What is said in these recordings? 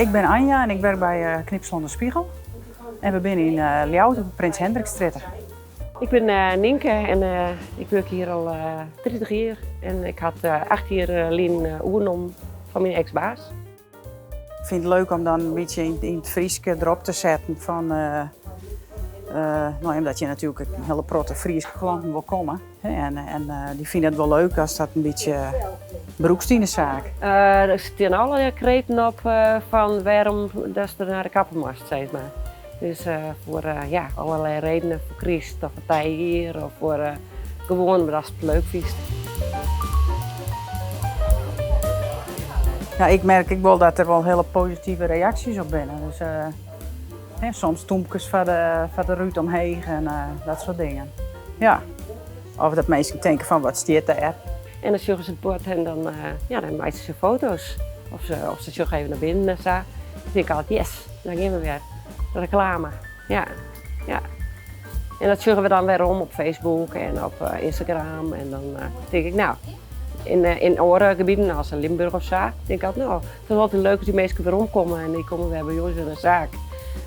Ik bin Anja en ik wurk by Knypsalon De Spiegel. En we binne yn Ljouwert op de Prins Hendrikstrjitte. Ik bin Nynke en ik wurk hjir al 30 jier. En ik ha 8 jier lyn oernommen fan myn eks-baas. Ik fyn it leuk om dan in bytsje yn it Frysk derop te setten fan, no, omdat je natuerlik in hiele protte Fryske klanten wol komme. En dy fine it wol leuk as dat in bytsje brûkst yn de saak. Der stean allegear kreten op fan wêrom datst der nei de kapper moatst, sis mar. Dus foar ja, allerlei redenen, foar kryst of foar nijjier of foar gewoan omdatst it leuk fynst. Ja, ik merk ek wol dat der wol hiele positive reaksjes op binne. Dus hè, soms tûmkes foar de rút omheech en dat soart dingen. Ja. Of dat minsken tinke fan wat stiet dêr. En dan sjogge se it bord en dan, ja, dan meitsje se foto's. Of se sjogge even nei binnen en sa. Dan tink ik altyd, yes, dan gean we wer. Reklame, ja. Ja. En dat sjogge we dan werom op Facebook en op Instagram. En dan tink ik, no, yn oare gebieten as Limburch of sa, tink ik altyd, no, it is altyd leuk as dy minsken weromkomme en dy komme wer by ús yn de saak.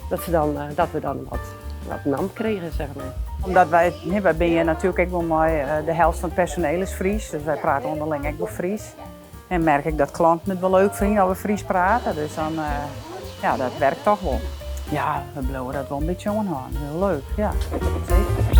Dat, se dan, dat we dan wat naam krigen, zeg maar. Omdat wy, wy binne hjir natuerlik ek wol mei de helte fan it personeel is Frysk, dus wy prate ûnderling ek wol Frysk. En merk ik dat klanten it wol leuk fine as we Frysk prate, dus dan, ja, dat werkt toch wol. Ja, we bliuwe dat wol in bytsje oanhâlden. Hiel leuk, ja. Seker.